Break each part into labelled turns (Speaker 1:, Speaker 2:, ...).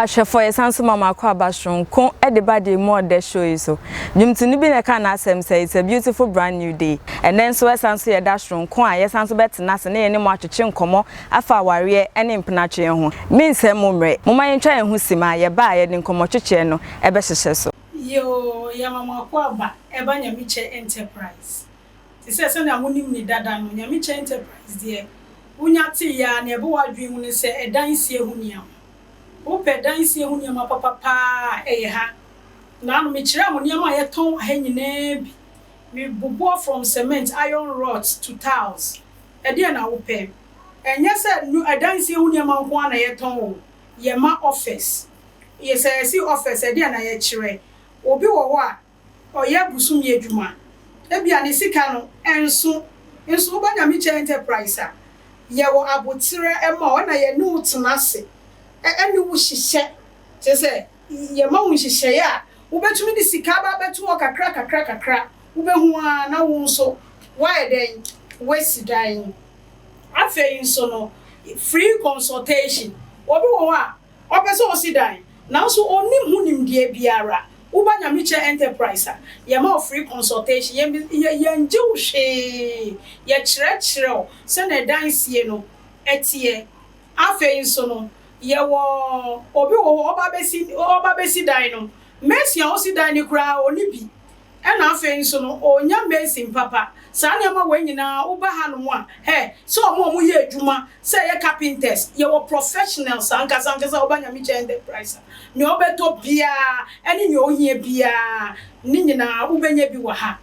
Speaker 1: Ahwɛfoɔ, yɛsan so ma mo akwaaba soronko de ba deɛ mu ɔdɛ show yi so. Dwomtoni bi na ɛkaa n'asɛm sɛ, It's a beautiful brand new day. Ɛnnɛ nso ɛsan so yɛ da soronko a yɛsan so bɛtena ase na yɛne mo atwetwe nkɔmmɔ afa awareɛ ne mpenatweɛ ho. Mensɛe mo mmerɛ, momma yɛntwa yɛn ho sim a yɛba a yɛde nkɔmmɔtwetweɛ no bɛhyehyɛ so.
Speaker 2: Yoo, yɛma mo akwaaba ɛba Nyamekyɛ Enterprise. Te sɛ sɛnea monim no dada no, Nyamekyɛ Enterprise deɛ, wonya teeɛ ara, nea ɛba w'adwene mu ne sɛ ɛdan sie ho nneɛma. Wopɛ dan sie ho nneɛma papa paa a, ɛyɛ ha. Naano mekyerɛɛ mo nneɛma a yɛtɔn wɔ ha nyinaa bi. Mebobɔɔ from cement, iron rods to tiles. Ɛdeɛn na wopɛ? Ɛnyɛ sɛ ɛdan sie ho nneɛma nko ara na yɛtɔn o. Yɛma offers. Yɛ sɛ yɛse offers a, ɛdeɛn na yɛkyerɛ? Obi wɔ hɔ a, ɔyɛ bosome adwuma. Ebia ne sika no nso nso woba Nyamekyɛ Enterprise a, yɛwɔ aboterɛ ma wo ɛna yɛne wo tena ase ɛne wo hyehyɛ. Kyerɛ sɛ, yɛma wo nhyehyɛeɛ a wobɛtumi de sika aba abɛto hɔ kakra kakra kakra, wobɛhu ara na wo nso woayɛ dɛn? Woasi dan. Afei nso no, free consultation. Obi wɔ hɔ a, Ɔpɛ sɛ ɔsi dan, nanso ɔnnim ho nimdeɛ biara. Woba Nyamekyɛ Enterprise a, yɛma wo free consultation, yɛn yɛngye wo hwee, yɛkyerɛkyerɛ wo sɛnea dan sie no teɛ. Afei nso no, yɛwɔ obi wɔ hɔ a ɔba bɛsi ɔba bɛsi dan no, mason a ɔsi dan no koraa ɔnni bi. Ɛna afei nso no ɔnya mason papa. Saa nneɛma wei nyinaa woba hanom a, hɛ, sɛ wɔn a wɔyɛ adwuma, sɛ ɛyɛ carpenters, yɛwɔ professionals ankasa ankasa a woba Nyamekyɛ Enterprise a, nea wobɛtɔ biara ɛne nea ohia biara ne nyinaa wobɛnya bi wɔ ha.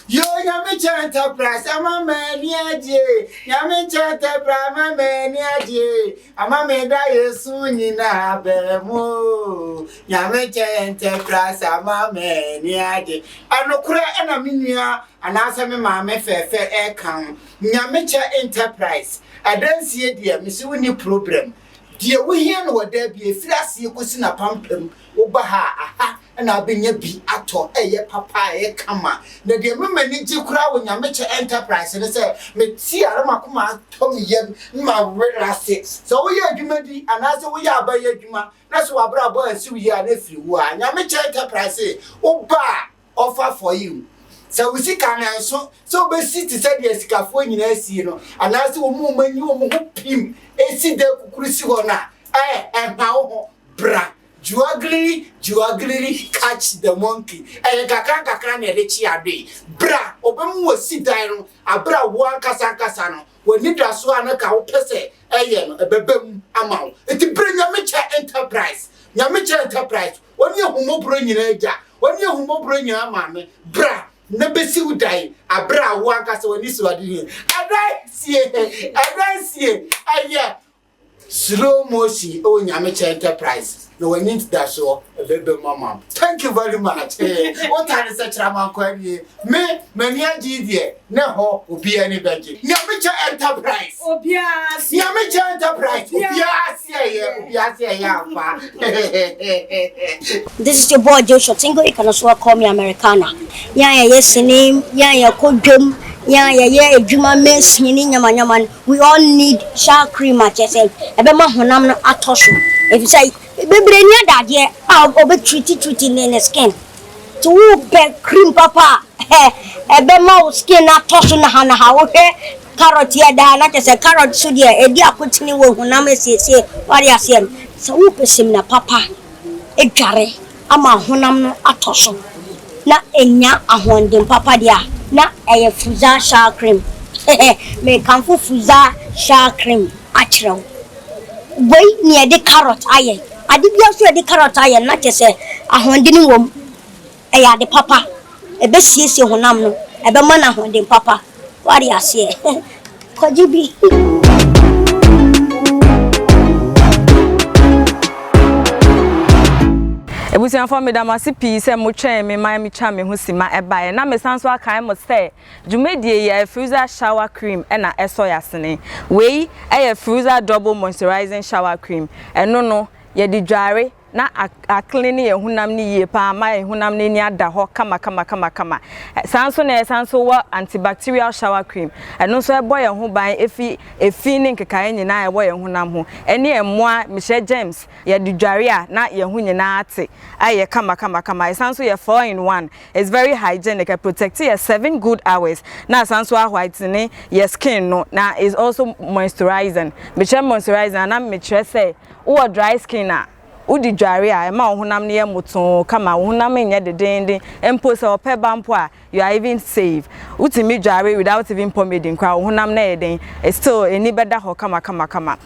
Speaker 3: Yoo Nyamekyɛ Enterprise ama m'ani agye Nyamekyɛ Enterprise ama m'ani agye Ama me da Yesu nyinaa bɛn mu o Nyame kyɛ enterprise ama m'ani agye. Ɛnokorɛ ɛna me nua anaasɛ me maame fɛɛfɛ ɛka ho Nyame kyɛ enterprise adansie deɛ mese wonni problem deɛ wohia no wɔ daa bi ɛfiri aseɛ kɔsi napampam woba ha a aha na abɛnya bi atɔ, ɛyɛ papa, ɛyɛ kama. Na deɛ ɛma m'ani gye koraa wɔ Nyamekyɛ Enterprise ne sɛ, mete a na m'akoma atɔ me yam na mawerɛ ase. Sɛ woyɛ adwuma bi anaasɛ woyɛ aban adwuma na sɛ w'abrabɔ ansi wo yie a na ɛfiri wo a, Nyamekyɛ Enterprise se woba a offer for you. Sɛ wo sika no ɛnso sɛ wobɛsi te sɛ deɛ asikafoɔ nyinaa sie no anaasɛ wɔn a wɔanyi wɔn ho pim si dan kukuru si hɔ no a, ɛɛ, ɛmpa wo ho, bra. Juagliri juagliri catch the monkey Ɛyɛ nkakra nkakra na yɛde kye adoe Bra ɔbɛmu wasi dan no Aberɛ a wo ankasa ankasa no W'anidasoɔ a na ka wopɛ sɛ ɛyɛ no Ɛbɛba mu ama wo Nti brɛ Nyamekyɛ Enterprise Nyamekyɛ Enterprise Ɔne ahummɔborɔ nyinaa agya Ɔne ahummɔborɔ nyinaa maame Bra na bɛsi wo dan Aberɛ a wo ankasa w'ani so ade hia Ɛdan sie Ɛdan sie Ɛyɛ Slow motion ɛwɔ Nyamekyɛ enterprise na w'ani ntidasoɔ ɛbɛba mu ama wo. Thank you very much eh, wo tare sɛ kyerɛmankɔ nie me m'ani agye yi deɛ na ɛhɔ obiara ani bɛgye. Nyamekyɛ enterprise
Speaker 2: Obiara se.
Speaker 3: Nyamekyɛ enterprise obiara se ɛyɛ obiara se ɛyɛ ampa.
Speaker 4: This is your boy Joshua Tingo, you can also call me Americana. Yɛn a yɛyɛ sini, yɛn a yɛkɔ dwam, yɛn a yɛyɛ adwuma mason ne nyamanyama no, We all need shower cream a kyerɛ sɛ ɛbɛma honam no atɔ so efisɛ bebree ni adadeɛ a ɔbɛ treat treat ne ne skin nti wopɛ cream papa a ɛbɛma wo skin no atɔ so nahanaha wohwɛ carrot yɛ daa na kyerɛ sɛ carrot so deɛ ɛdi akotene wɔ honam asiesie wade aseɛ sɛ wopɛ semina papa adware ama honam no atɔ so na anya ahoɔden papa deɛ a, na ɛyɛ Fuza shower cream. Mekamfo Fuza shower cream akyerɛ wo. Wei na yɛde carrot ayɛ. Ade biara nso a yɛde carrot ayɛ no, na kyerɛ sɛ ahoɔden wɔ mu. Ɛyɛ ade papa. Ɛbɛsiesie honam no. Ɛbɛma no ahoɔden papa. Woate aseɛ? Kɔgye bi.
Speaker 1: Abusuafoɔ meda mo ase pii sɛ mo twɛn me ma me twa me ho sima ɛbaeɛ na me san so akae mo sɛ dwumadie yi ɛyɛ Fruza shower cream ɛna ɛsɔ yasene wei ɛyɛ Fruza double moisturizing shower cream ɛno no yɛde dware. na a clean yɛn honam no yie paa ma yɛn honam no ani ada hɔ kama kama kama kama. Saa nso na yɛsan nso wɔ antibacterial shower cream. Ɛno nso ɛbɔ yɛn ho ban efi efi ne nkekaeɛ nyinaa a ɛwɔ yɛn honam ho ɛne mmoa mehyɛ germs. Yɛde dware a na yɛn ho nyinaa ate ayɛ kama kama kama. Ɛsan nso yɛ 4 in 1. It's very hygienic. Ɛ protect yɛ 7 good hours na asan nso a whiten yɛ skin no na is also moisturizing. Mekyerɛ moisturizing a na mekyerɛ sɛ wowɔ dry skin a wode dware a ɛma wo honam no yɛ motoo kama, wo honam nyɛ dedeenden mpo sɛ ɔpɛ ba mpo a you are even safe. Wotumi dware without even pomading koraa, wo honam no yɛ den, still ani bɛda hɔ kama kama kama.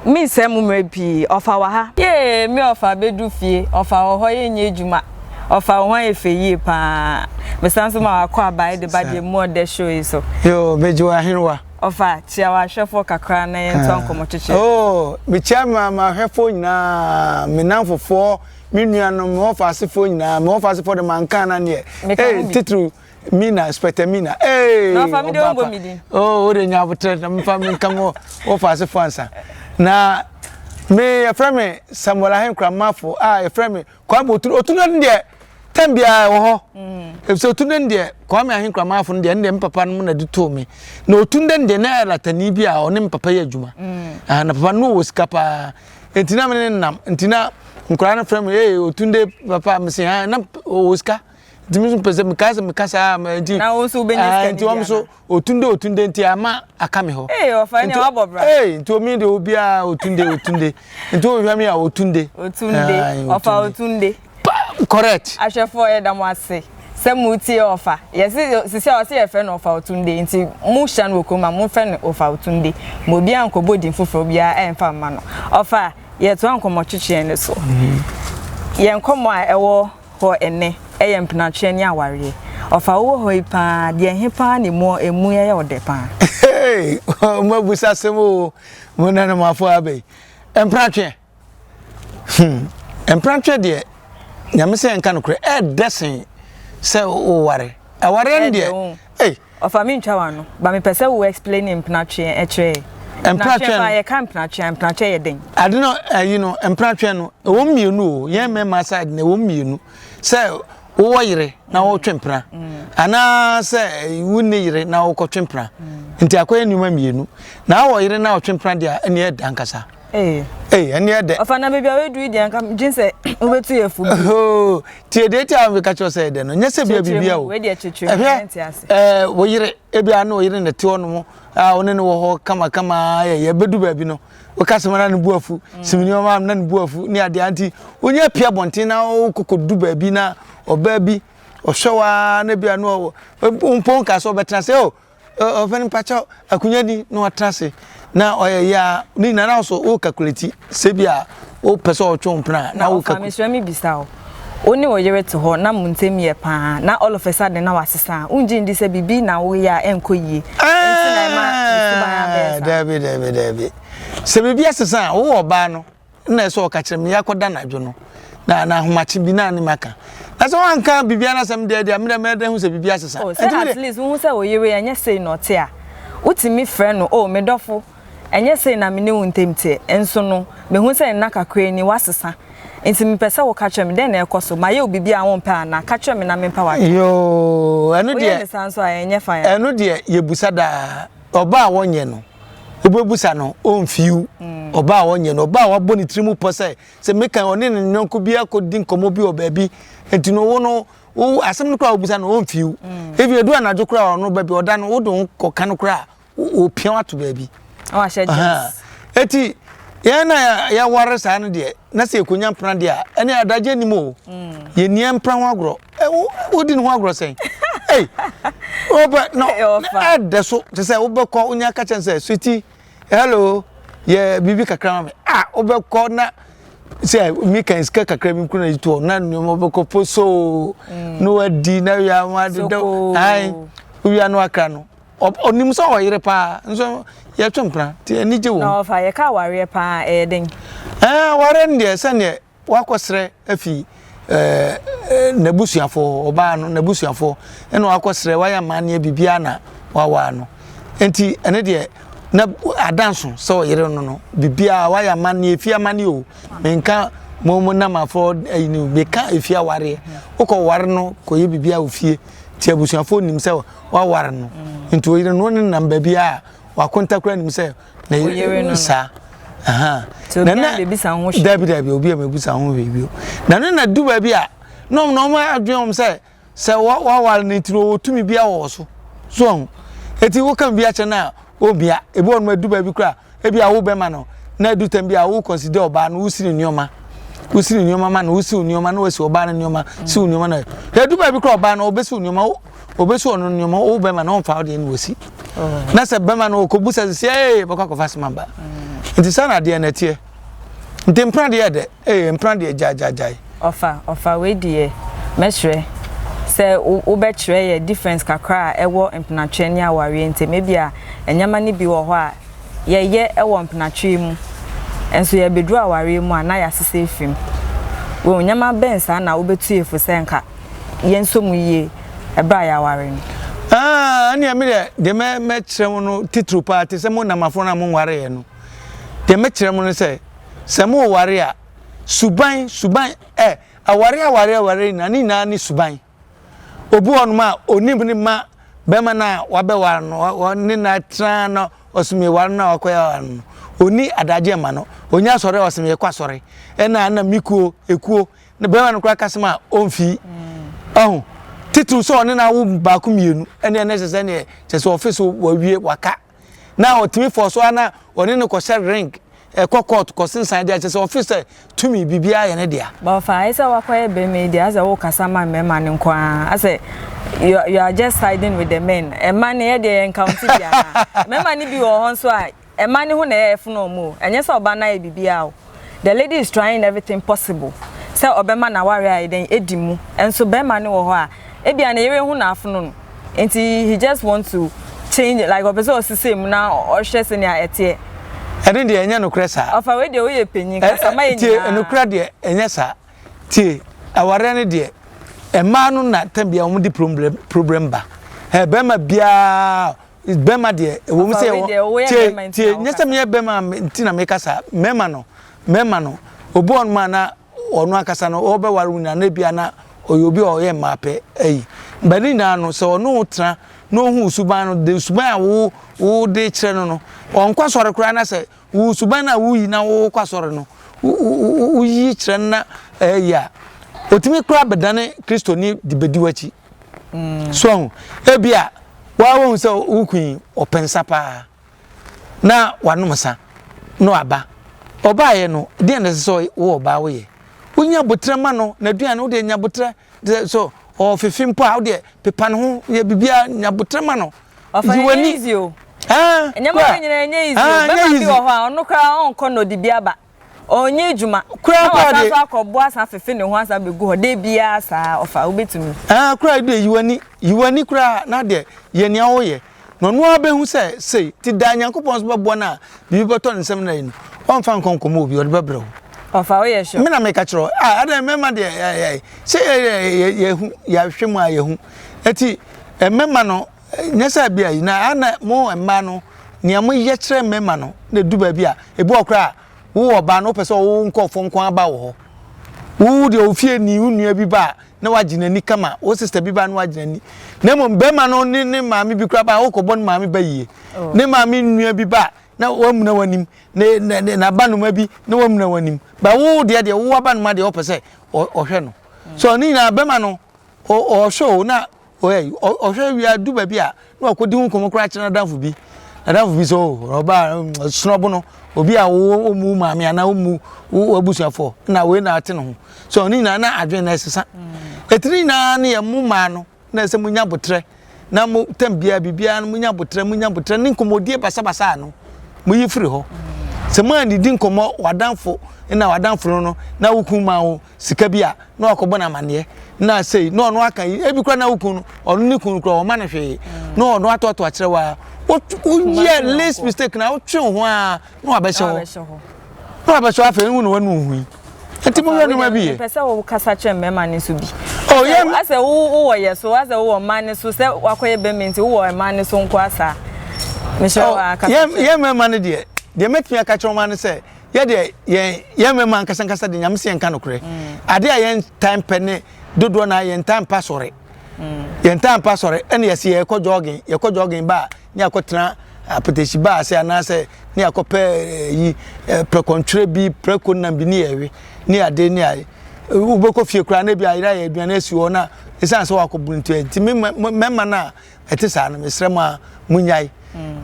Speaker 1: Mensɛe mo mmerɛ pii, ɔfa wɔ ha. Yee, me ɔfa bɛdu fie, ɔfa wɔ hɔ yɛnyɛ adwuma, ɔfa wo ho ayɛ fɛ yie paa. Mesan nso ma wakɔ abae de ba deɛ mu ɔdɛ show yi so.
Speaker 3: Yoo, megye wo ahenewa.
Speaker 1: Ɔfa, kyia w'ahwɛfoɔ kakra na yɛntoa nkɔmmɔtwetwe.
Speaker 3: Oh, mekyia m'ahwɛfoɔ nyinaa, me nnamfofoɔ, me nuanom, me wɔfaasefoɔ nyinaa, me wɔfaasefoɔ de manka ana neɛ. Hey, titiriw Mina, Inspector Mina. Hey,
Speaker 1: na ɔfa me de ɔmbɔ me din.
Speaker 3: Oh, wo de nya abotrɛ na mefa menka mo wɔfaasefoɔ ansa. Na me yɛfrɛ me Samuel Ahenkura Mafo a yɛfrɛ me Kwame Otunu. Otunu no deɛ tɛm biara ɛwɔ hɔ. Efisɛ Otunu no deɛ Kwame Ahenkura Mafo no deɛ ɛno deɛ me papa no na de too me. Na Otunu no deɛ na ɛyɛ latani bi a ɔne me papa yɛ adwuma. Ah, na papa no wɔ sika paa. Nti na me ne no nam. Nti na nkwadaa no frɛ me, ee Otunde papa, me se ha na ɔwɔ sika. Nti me nso pɛ sɛ meka sɛ meka saa ma nti.
Speaker 1: Na wo nso wobɛnya sika
Speaker 3: Nti wɔn nso Otunde Otunde nti ama aka me hɔ.
Speaker 1: Ee ɔfa ɛnea wabɔ bra.
Speaker 3: Ee nti omi de obiara Otunde Otunde. Nti wohwɛ me a Otunde.
Speaker 1: Otunde ɔfa Otunde.
Speaker 3: Correct.
Speaker 1: Ahwɛfoɔ yɛda mo ase sɛ mo tie ɔfa. Yɛse sisi a ɔse yɛfrɛ no ɔfa Otunde nti mo hyia no wɔ kurom a mo mfrɛ no ɔfa Otunde. Ma obiara nkɔbɔ din foforɔ biara ɛmfa mma no. Ɔfa yɛtoa nkɔmmɔtwetweɛ no so. Yɛn nkɔmmɔ a ɛwɔ hɔ ɛnnɛ ɛyɛ mpenatweɛ ne awareɛ. Ɔfa wowɔ hɔ yi paa deɛ he paa na emu emu yɛ wo dɛ paa?
Speaker 3: Hey, mo abusa asɛm o, mo nanamoafo aba yi. Mpenatweɛ. Hmm, mprantwe deɛ, nyame sɛ yɛnka nokorɛ, ɛɛdɛ sen sɛ woware. Awareɛ no deɛ, ei.
Speaker 1: Ɔfa me ntwa w'ano, but mepɛ sɛ wo explain mpratwe kyerɛ yɛ. Mpratwe no, yɛka mpratwe a, mpratwe yɛ dɛn?
Speaker 3: Ade no, ayi no, mpratwe no, ɛwɔ mu mmienu o, yɛn mmarima side no, ɛwɔ mu mmienu. Sɛ wowɔ yere na wotwe mpena, anaasɛ wonni yere na wokɔtwe mpena. Nti akɔyɛ nneɛma mmienu. Na wowɔ yere na wotwe mpena deɛ a, ɛnneɛ ɛda ankasa.
Speaker 1: Ee.
Speaker 3: Ee, ɛne ɛdɛ.
Speaker 1: Ɔfa na baabi a woadu yi deɛ nka gye sɛ wobɛtu yɛ fo bi.
Speaker 3: Oh, tie deɛ ti a meka kyerɛ sɛ ɛdɛ no, nyɛ sɛ bia biribi a o.
Speaker 1: Wei deɛ kyekyere mu,
Speaker 3: Ɛhwɛ,
Speaker 1: ɛnte ase.
Speaker 3: ɛɛ, wo yere, ebi a ne wo yere na ɛte hɔ nom, a wo ne no wɔ hɔ kamakama, yɛ yɛbɛdu baabi no, woka sɛm na ne bu afu, sɛ nneɛma na ne bu afu, ne adeɛ nti, wonya pia abɔnten na wokɔkɔdu baabi na ɔbaa bi, ɔhwɛ wo ara na bi a no, mpo nka sɛ ɔbɛtena ase, oh, Ɔpɛ no mpakyɛw akonnwa ni na watena ase na ɔyɛ yɛ a ne nyinaa na so wo calculate sɛ bi a wopɛ sɛ ɔtwe wo mpena
Speaker 1: na wo calculate. Na ɔfa mesrɛ me bisa wo wo ne wo yere te hɔ na mo ntɛm yɛ paa na all of a sudden na wasesa a wongye ndi sɛ biribi na woyɛ a ɛnkɔ yie nti na ɛma ne suban abɛyɛ saa?
Speaker 3: Daabi daabi daabi sɛ biribi asesa a wowɔ ɔbaa no Nna ɛsɛ ɔka kyerɛ me yɛakɔda anadwo no na na ahomakye bi na ne maka na sɛ wanka biribiara asɛm deɛ deɛ mmerɛ mɛdɛ hu sɛ biribi asesa.
Speaker 1: Oh, sɛ at least wohu sɛ wo yere ɛnyɛ sei na ɔte a, wotumi frɛ no, oh me dɔfo, ɛnyɛ sei na me ne wo ntam teɛ, nso no mehu sɛ nna kakra ni woasesa, nti mepɛ sɛ woka kyerɛ me, dɛn na ɛrekɔ so, mayɛ wo biribi a wompɛ anaa, ka kyerɛ me na mempa w'adwene.
Speaker 3: Yoo, ɛno
Speaker 1: Woyɛ
Speaker 3: deɛ,
Speaker 1: no saa nso a ɛnyɛ fine a.
Speaker 3: ɛno deɛ yɛbusa daa, ɔbaa a wɔnyɛ no. Wobɛbusa no, ɔmfiw. Ɔbaa a ɔnyɛ no, ɔbaa a wabɔ ne tirim pɔ sɛ, sɛ meka ɔne ne yɔnko bi akɔdi nkɔmmɔ bi wɔ baabi, nti no wo no, wo asɛm no koraa a wobisa no, ɔmfiw. Even edu anadwo koraa a ɔno baabi ɔda no, wode wo kɔka no koraa a, ɔpia wo ato baabi.
Speaker 1: Na wahyɛ jeans.
Speaker 3: Eti yɛn na yɛware saa no deɛ, na sɛ yɛkɔnya mpena deɛ a, ɛne adagye nnim o. Yɛnni mpena ho agorɔ. Wodi ne ho agorɔ sɛn? Ei, wopɛ na ɛdɛ so te sɛ wobɛkɔ wonya ka kyɛn sɛ sweetie, hello, yɛ biribi kakra ma me. Ah, wobɛkɔ na sɛ mi kan sika kakra bi nkuna yi toɔ na nneɛma wobɛkɔ posoo na wadi na wia ma adeda ai wia no akra no ɔnim sɛ ɔyere paa nso yɛtwe mpena nti anigye wɔ mu.
Speaker 1: Na ɔfa yɛka awareɛ paa ɛyɛ den.
Speaker 3: Ɛɛ awareɛ no deɛ sɛdeɛ wakɔsrɛ afi ɛɛ n'abusuafoɔ hɔ ɔbaa no n'abusuafoɔ ɛna wakɔsrɛ wayɛ amanneɛ biribiara na wawaa no nti ɛne deɛ na adanso sɛ ɔyere no no biribiara wayɛ amanneɛ efi amanneɛ o menka
Speaker 5: mo mo nam afɔ ayi no meka efie awareɛ wokɔ ware no kɔyɛ biribi a ofie nti abusuafoɔ nim sɛ waware no nti oyere no ne nam baabi a wakonta koraa nim sɛ na
Speaker 1: Oyere no no.
Speaker 5: saa aha
Speaker 1: Nti obiara bɛbisa ho hwee.
Speaker 5: dabi dabi obi a mɛbisa ho hwee bio na ne na du baabi a na ɔmo na ɔmo adwene ɔmo sɛ sɛ waware no nti no ɔwɔ tumi bi wɔ wɔ so so ɔho eti woka bi akyerɛ no a obia ebi wɔ no adu baabi koraa ebi a wo bɛma no na adu tam bi a wo consider ɔbaa no wosi ne nneɛma wosi ne nneɛma ma no wosi wo nneɛma na wasi ɔbaa no nneɛma si wo nneɛma na adu baabi koraa ɔbaa no ɔbɛsi wo nneɛma ɔbɛsi ɔno nneɛma wo bɛma no ɔmfa wo deɛ no wɔsi na sɛ bɛma no ɔkɔbu sɛ sɛ ee bɛkɔ akɔfa asɛm aba nti saa na adeɛ no ɛteɛ nti mpena deɛ ɛdɛ Ee mpena deɛ gyae gyae gyae.
Speaker 1: Ɔfa ɔfa wei deɛ mɛsrɛ sɛ wobɛkyerɛ yɛ difference kakra a ɛwɔ mpenatweɛ ne awareɛ ntem ebia nneɛma no bi wɔ hɔ a yɛyɛ wɔ mpenatweɛ mu nso yɛbɛduru awareɛ mu a na yɛasesa afiri mu wahu nneɛma bɛn saa na wobɛtu yɛ fo sɛ nka yɛnsɔ mu yie ɛberɛ a yɛaware no.
Speaker 5: Ah, ɛnneɛ me deɛ deɛ mɛ mɛkyerɛ mo no titiriw paa te sɛ mo nnamafo no a monwareeɛ no deɛ mɛkyerɛ mo no sɛ Sɛ mo ware a, suban, suban, ɛ, aware aware aware nyinaa, ne nyinaa ne suban. Obi wɔ nom a, onim ne ma bɛrima no a wabɛware no, ɔne no atena na ɔse meware no a wakɔyɛ aware no, ɔni adagyeɛ ma no. Ɔnya asɔre a ɔse mekɔ asɔre, ɛna na me kuo, ekuo, na bɛrima no koraa kasɛm a ɔmfi. Ɔho, titiriw sɛ ɔne no awo baako mmienu, ɛne ɛne sɛ sɛ neɛ, kyɛ sɛ ɔfe so wawie, waka. Na ɔtumi fɔ so ara na ɔne no kɔhyɛ ring ɛkɔ court kɔsensan deɛ kyerɛ sɛ ɔfeel sɛ tumi biribiara yɛ ne dea.
Speaker 1: But ɔfa ayɛ sɛ wakɔyɛ bɛrima yi deɛ asɛ wokasa ma mmarima no nko ara asɛ you, you are just siding with the men mma no yɛ deɛ yɛn county bi anaa mmarima no bi wɔ hɔ nso a mma no ho na ɛyɛ ɛfono wɔn o ɛnyɛ sɛ ɔbaa no ayɛ biribiara o the lady is trying everything possible sɛ ɔbɛma n'awareɛ ayɛ dɛn adi mu nso barima no wɔ hɔ a ebia ne yere ho na afono no nti he just want to change like ɔpɛ sɛ ɔsesɛ mu na ɔhwɛ sɛnea ɛteɛ.
Speaker 5: Ɛno deɛ ɛnyɛ nokorɛ saa.
Speaker 1: Ɔfa wei deɛ woyɛ panyin kasa ma yɛ
Speaker 5: Tie
Speaker 1: nyinaa.
Speaker 5: nokorɛ deɛ ɛnyɛ saa. Tie awareɛ no deɛ mmaa no na tɛm biara wɔn de problem problem ba. Ɛ bɛrima biara Bɛrima deɛ, ɛwɔ mu sɛ yɛwɔ, tie, tie, nyɛ sɛ meyɛ bɛrima nti na meka saa, mmarima no, mmarima no, obi wɔ nom a na ɔno ankasa no, ɔbɛware wo nyinaa, na ebia na ɔyɛ obi a ɔyɛ mmaa pɛ ayi. Ba ne nyinaa no, sɛ ɔne wo tena na ohu wo suban no, de suban a wo, wo de kyerɛ no no, ɔnkɔ asɔre koraa na sɛ wo suban no a woyi na wokɔ asɔre no, woyi kyerɛ no na ɛyɛ a, otumi koraa bɛdane Kristoni de bɛdi w'akyi. So ahu? Ebia woa wohu sɛ wo kun yi ɔpɛ nsa paa na wanom nsa na waba. Ɔbaeɛ no, deɛn na ɛsɛ sɛ wo ɔbaa woyɛ? Wonya aboterɛ ma no, n'aduane wodeɛ nya aboterɛ. So ɔfefe mpo a wodeɛ pepa ne ho, yɛ biribiara nya aboterɛ ma no.
Speaker 1: Ɔfa
Speaker 5: Yi
Speaker 1: ɛnyɛ
Speaker 5: w'ani.
Speaker 1: easy o.
Speaker 5: Ah,
Speaker 1: Nneɛma
Speaker 5: kora.
Speaker 1: wei nyinaa ɛnyɛ easy o.
Speaker 5: Ah, ɛnyɛ
Speaker 1: Bɛrima bi
Speaker 5: easy.
Speaker 1: wɔ hɔ a ɔno koraa ɔnkɔ na ɔde bi aba. Ɔnyɛ adwuma
Speaker 5: Koraa
Speaker 1: na
Speaker 5: koraa
Speaker 1: wasan
Speaker 5: deɛ.
Speaker 1: so akɔboa asan afefe ne ho asan abɛgu hɔ da biara saa ɔfa wobɛtumi.
Speaker 5: Ah koraa deɛ yi w'ani yi w'ani koraa na deɛ yɛ nea woyɛ na ɔno ara bɛhu sɛ sei ti daa Nyankopɔn nso bɛboa no a biribi bɛtɔ ne nsam na yi no ɔmfa nkɔ nkɔmɔ obi ɔde bɛbrɛ wo.
Speaker 1: Ɔfa woyɛ sure.
Speaker 5: Me na meka kyerɛ wo ah adɛn mmarima deɛ yɛ yɛ sɛ yɛ yɛ yɛhu yɛahwɛ mu a yɛhu eti mmarima no nyɛ sɛ bi ayi na ana mo mmaa no nea moyɛ kyerɛ mmarima no na edu baabi a ebi wɔ koraa wo ɔbaa no wopɛ sɛ wo nkurɔfoɔ nko ara ba wɔ hɔ wo deɛ wo fie ni wo nua bi ba a na wagye n'ani kama wo sister bi ba a na wagye n'ani na mmom bɛrima no ne ne maame bi koraa ba a wokɔbɔ ne maame ba yie oh. ne maame nua bi ba a na wamuna w'anim ne ne ne n'abanoma bi na wamuna w'anim ba wo deɛ deɛ wo abanoma deɛ wopɛ sɛ ɔhwɛ no so ne nyinaa bɛrima no ɔhwɛ o na Ɔyɛ ɔhwɛ wie a du baabi a na wakɔdi ho nkɔmmɔ koraa kyerɛ n'adamfo bi. N'adamfo bi sɛ oh ɔbaa snob no obi a wo ɔmmu wo maame anaa ɔmmu wo abusuafoɔ na wei na ate ne ho. So ne nyinaa na adwene na ɛsesa. Ɛti ne nyinaa ne yɛ mo mmaa no na ɛsɛ mo nya abotrɛ na mo tam biara biribiara no mo nya abotrɛ mo nya abotrɛ ne nkɔmmɔdie basabasa no mo yi firi hɔ. Sɛ mo annidi nkɔmmɔ w'adamfo na w'adamfo no no na wo kun ma wo sika bi a na wakɔbɔ no amaneɛ na sei na ɔno aka yi ebi kora na wo kun no ɔno ne kun kora ɔma no hwee na ɔno atoato akyerɛ wa woyɛ least mistake na wotwe wo ho a na wabɛhyɛ hɔ na wabɛhyɛ hɔ afei wo na wanu wo ho yi nti mo hwɛ nneɛma bi yɛ.
Speaker 1: Mepɛ sɛ wo kasa kyerɛ mmarima no nso bi.
Speaker 5: Oh, yɛ
Speaker 1: asɛ wo wɔ yɛ so asɛ wo wɔ mmaa no so sɛ wakɔyɛ bɛrima nti wo wɔ mmaa no so nko asa. Mehyɛ
Speaker 5: oh,
Speaker 1: wo akasa.
Speaker 5: Yɛ mmarima no deɛ deɛ mɛtumi aka kyerɛ wɔn ano sɛ. Yɛ deɛ yɛn yɛn mmarima ankasa ankasa de nyame sɛ yɛnka nokorɛ. Mm. Adeɛ a yɛn tan pɛ ne dodoɔ na yɛn tan pa sɔre. Mm. Yɛn tan pa sɔre ɛna yɛsi yɛkɔ jogging yɛkɔ jogging ba ne akɔtena apɛtɛsi ba ase anaasɛ ne akɔpɛ eh, yi eh, prɛkɔntwerɛ bi prɛko nam bi ne yɛwe ne ade ne ayɛ wobɛkɔ fie koraa na bi ayera yɛ aduane asi hɔ na ɛsiane sɛ wakɔbu nti nti mmarima no a ɛte saa no mesrɛ mo a monyae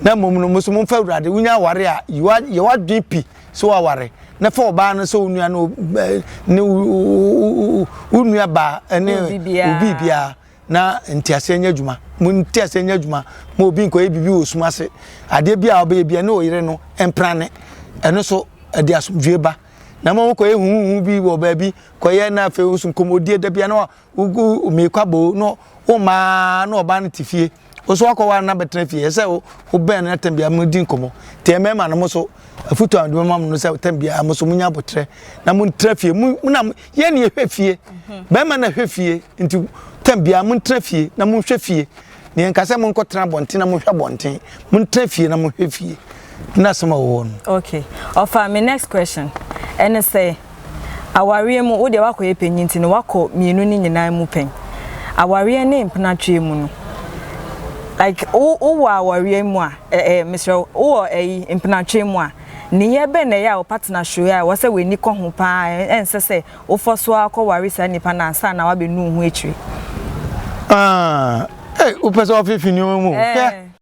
Speaker 5: na mmom no mo so momfa awurade wonya aware a yɛ w'adwene pi sɛ waware na fa ɔbaa no sɛ wo nua no ne wo nua baa ne wo biribiara na nteaseɛ nyɛ adwuma mo nteaseɛ nyɛ adwuma ma obi nkɔyɛ biribi wɔ sum ase adeɛ bi a ɔbɛyɛ bia ne ɔyere no mprane ɛno so ɛde asomdwoe ba na mo kɔyɛ huhuhu bi wɔ baabi kɔyɛ na afei nso nkɔmmɔdie da bia na wogu mmiekɔ aboo na womaa na ɔbaa no te fie wo so wakɔ wa na bɛtena fie ɛsɛ wo wobɛn no na tɛm biara mo di nkɔmmɔ nti mmarima no mo so afutu a mede bɛma mo no sɛ tɛm biara mo so monya abotrɛ na montra fie mo na yɛn ne yɛhwɛ fie mhm. bɛrima na hwɛ fie nti tɛm biara montra fie na monhwɛ fie na yɛnka sɛ monkɔtena abɔnten na monhwɛ abɔnten montra fie na monhwɛ fie na asɛm a wɔwɔ no
Speaker 1: okay ɔfa me next question ɛne sɛ Awareɛ mu, wo deɛ woakɔyɛ panyin nti no woakɔ mmienu no nyinaa mu pɛn. Awareɛ ne mpenatweɛ mu no, like wo wowɔ awareɛ mu a, ɛ ɛ mesrɛ wo, wowɔ ɛyi mpenatweɛ mu a, nneyɛɛ bɛn na ɛyɛ a wo partner show a ɛwɔ sɛ w'ani kɔ ho paa a ɛnsɛ sɛ wofɔ so ara kɔware saa nipa no ansa na woabɛnu wo ho akyire?
Speaker 5: Ah, hey, wopɛ sɛ wɔfefe nneɛma mu o. Hwɛ.